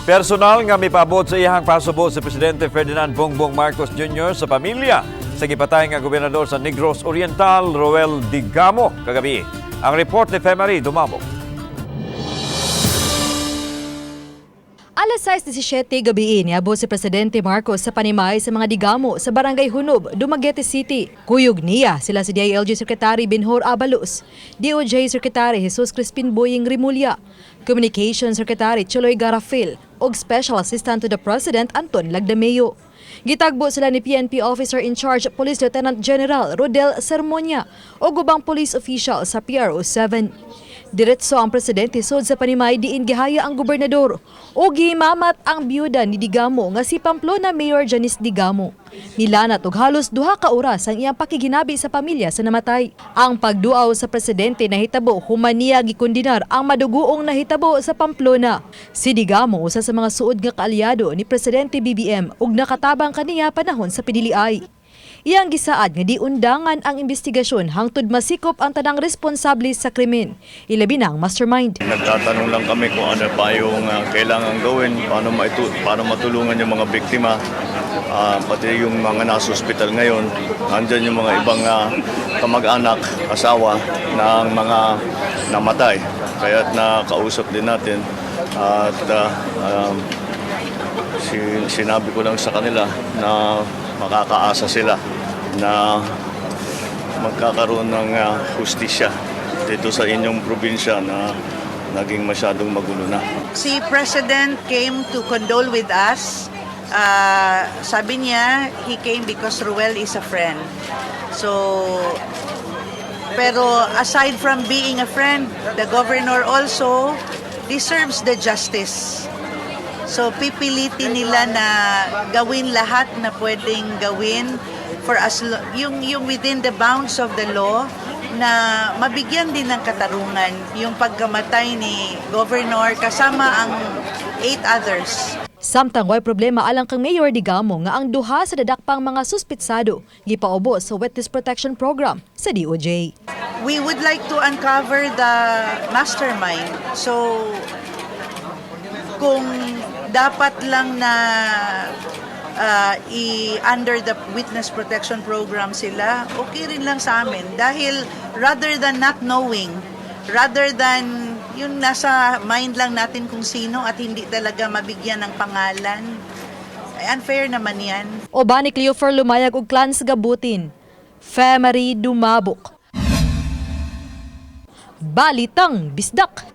Personal nga mipaabot sa iyahang pasubo si Presidente Ferdinand Bongbong Marcos Jr. sa pamilya sa gipatay nga gobernador sa Negros Oriental, Roel Digamo, kagabi. Ang report ni Femary Dumabok. Alas 6:17 gabi, niabot si Presidente Marcos sa panimay sa mga Digamo sa Barangay Hunob, Dumaguete City. Kuyog niya sila si DILG Secretary Benhur Abalos, DOJ Secretary Jesus Crispin Boying Remulla, Communication Secretary Cheloy Garafil, ug Special Assistant to the President Anton Lagdameo. Gitagbo sila ni PNP Officer in Charge Police Lieutenant General Rodel Sermonia ug ubang police official sa PRO 7. Diretso ang presidente sud sa panimay diin gihaya ang gobernador o gimamat ang biyuda ni Digamo nga si Pamplona Mayor Janice Digamo. Nilanat og halos 2 ka oras ang iyang pakiginabi sa pamilya sa namatay. Ang pagduaw sa presidente nahitabo human niya gikondenar ang madugoong nahitabo sa Pamplona. Si Digamo usa sa mga suod nga kaalyado ni Presidente BBM ug nakatabang kaniya panahon sa piniliay. Iyang gisaad nga di undangan ang investigasyon hangtod masikop ang tanang responsable sa krimen, ilabi na ang mastermind. Nagtatanong lang kami kung ano pa yung kailangan gawin, paano matulungan yung mga biktima, pati yung mga nasa ospital ngayon. Nandyan yung mga ibang kamag-anak, asawa ng mga namatay. Kaya't nakausap din natin at sinabi ko lang sa kanila na makakaasa sila na magkakaroon ng hustisya dito sa inyong probinsya na naging masyadong magulo na. Si President came to condole with us. Sabi niya, he came because Ruel is a friend. So, pero aside from being a friend, the governor also deserves the justice. So, pipilitin nila na gawin lahat na pwedeng gawin for us, yung within the bounds of the law, na mabigyan din ng katarungan yung pagkamatay ni governor kasama ang eight others. Samtang way problema alang kang Mayor Digamo nga ang duha sa dadakpang mga suspitsado gipaubo sa Witness Protection Program sa DOJ. We would like to uncover the mastermind. So, kung dapat lang na i-under the witness protection program sila, okay rin lang sa amin. Dahil rather than not knowing, rather than yung nasa mind lang natin kung sino at hindi talaga mabigyan ng pangalan, ay unfair naman yan. Uban ni Cleofer Lumayag ug Clans Gabutin. Femary Dumabok. Balitang Bisdak.